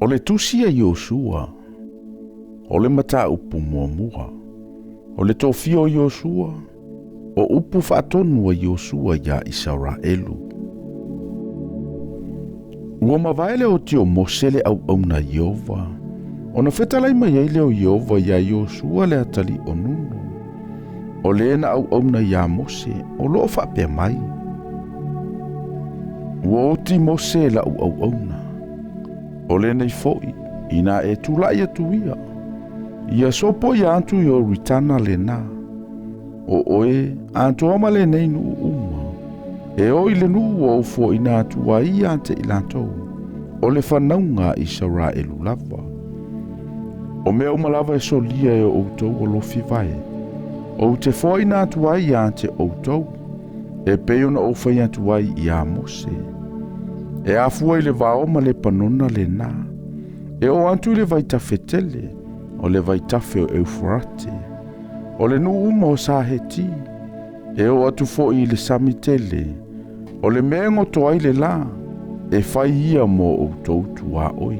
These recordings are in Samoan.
O le tusi a Iosua, o le mataupu muamua. O le tofia o Iosua, o upu faatonu a Iosua iā Isaraelu. Ua mavae le oti o Mose le auauna a Ieova, ona fetalai mai ai lea o Ieova iā Iosua le atalii o Nunu, o le na auauna iā Mose, o lo o faapea mai, Ua oti Mose la'u auauna, o lenei fo'i, inā e tula'i atu ia, ia sopoia atu Ioritana lenā, o oe atoa ma lenei nuu uma, e o i le nuu ua ou foaina atu ai ia te i latou, o le fanauga a Isaraelu lava. O mea uma lava e solia e o outou alofi vae, ou te foaina atu ai ia te outou, e pei ona ou fai atu ai iā Mose. E afua i le vao ma Lepanona lenā, e oo atu i le vaitafe tele, o le vaitafe o Eufarate, o le nuu uma o sa Heti, e oo atu foi i le sami tele, o le mea e goto ai le lā, e fai ia mo outou tuaoi.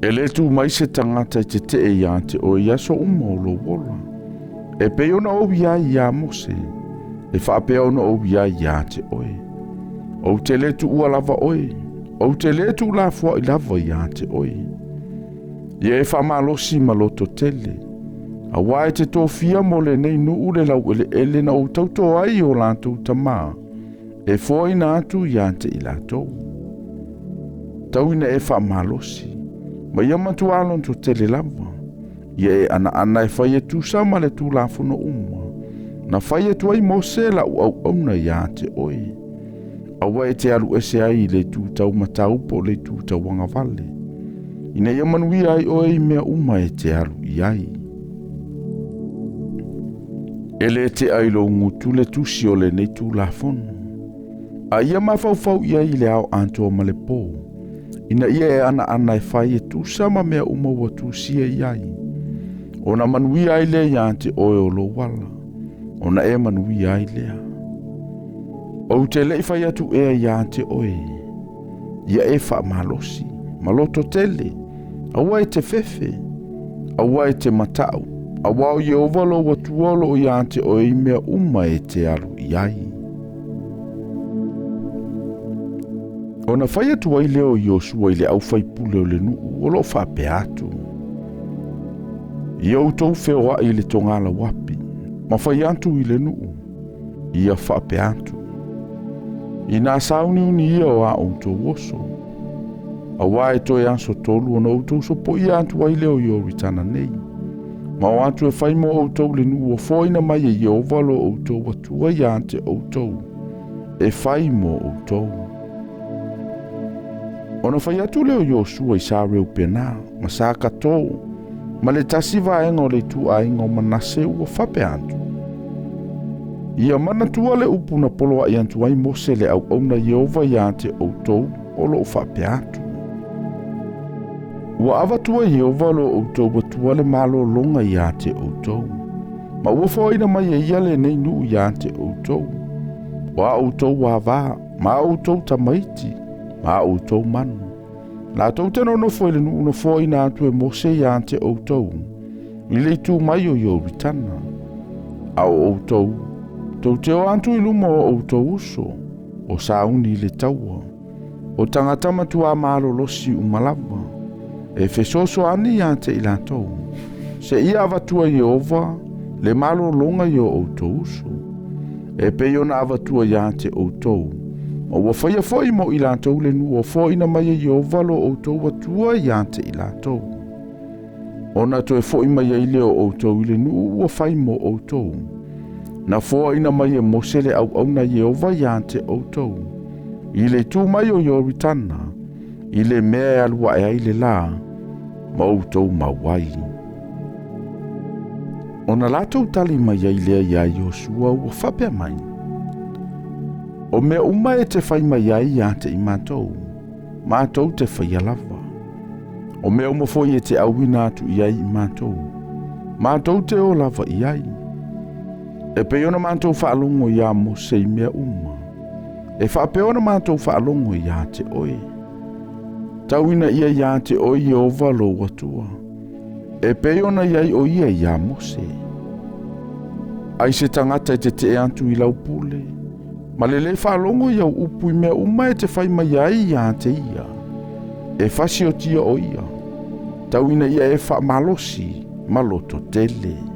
E le tu mai se tagata e tetee ia te oe i aso uma o lou ola. E pei ona ou i ai iā Mose, e faapea ona ou i ai ia te oe. Ou te le tuua lava oe, ou te le tuulafoai lava ia te oe. Ia e faamalosi ma loto tele, auā e te tofia mo lenei nuu le laueleele na ou tauto ai i o latou tamā, e foaina atu ia te i latou. Tau ina e faamalosi, ma ia matuā loto tele lava, ia e anaana e fai e tusa ma le Tulafono uma, na fai atu ai Mose la'u auauna ia te oe. Aua e te alu ese ai i le itu taumatau po o le itu tauagavale, ina ia manuia ai oe i mea uma e te alu i ai. E le tea i lou gutu le tusi o lenei Tulafono, a ia mafaufau i ai i le ao atoa ma le pō, ina ia e anaana e fai e tusa ma mea uma ua tusia i ai, ona manuia ai lea iā te oe o lou ala, ona e manuia ai lea. Ou te le i fai atu ea iā te oe, ia e faamalosi, ma loto tele, aua e te fefe, aua e te mataʻu, auā o Ieova lou Atua o loo iā te oe i mea uma e te alu i ai. Ona fai atu ai lea o Iosua i le aufaipule o le nuu o lo o faapea atu, Ia outou feoai i le togalauapi, ma fai atu i le nuu, ia faapea atu, Inā sauniuni ia o a outou oso, auā e toe aso tolu ona outou sopoia atu ai lea o Ioritana nei, ma o atu e fai mo outou le nuu ua foaina mai e Ieova lo outou Atua iā te outou, e fai mo outou. Ona fai atu lea o Iosua i sa Reupena ma sa Katō, ma le tasi vaega o le ituaiga o Manase ua faapea atu, Ia manatua le upu na poloaʻi atu ai Mose le auauna Ieova iā te outou o lo o faapea atu, Ua avatua Ieova lo outou Atua le malologa iā te outou, ma ua foaina mai e ia lenei nuu iā te outou, o a outou avā, ma a outou tamaiti, ma a outou manu. Latou te nonofo i le nuu na foaina atu e Mose iā te outou, i le itu mai o Ioritana. A o outou, tou te o atu i luma o outou uso, o sauni i le taua, o tagata matuā malolosi uma lava, e fesoasoani iā te i latou, seia avatua Ieova le malologa i o outou uso, e pei ona avatua iā te outou, ma ua faia foi mo i latou le nuu ua foaina mai e Ieova lo outou Atua iā te i latou. Ona toe foi mai ai lea o outou i le nuu ua fai mo outou. Na foaina mai e Mose le auauna Ieova iā te outou, i le itu mai o Ioritana, i le mea e alu ae ai le lā, ma outou mau ai. Ona latou tali mai ai lea iā Iosua ua faapea mai, O mea uma e te fai mai ai iā te i matou, matou te faia lava. O mea uma foi e te auina atu i ai i matou, matou te o lava i ai. E pei ona matou faalogo iā Mose i mea uma, e faapea ona matou faalogo iā te oe. Tau ina ia iā te oe Ieova lou Atua, e pei ona i ai o ia iā Mose. Ai se tagata e teteʻe atu i lau pule, ma le lē faalogo i au upu i mea uma e te fai mai ai iā te ia, e fasiotia o ia, tau ina ia e faamalosi ma loto tele.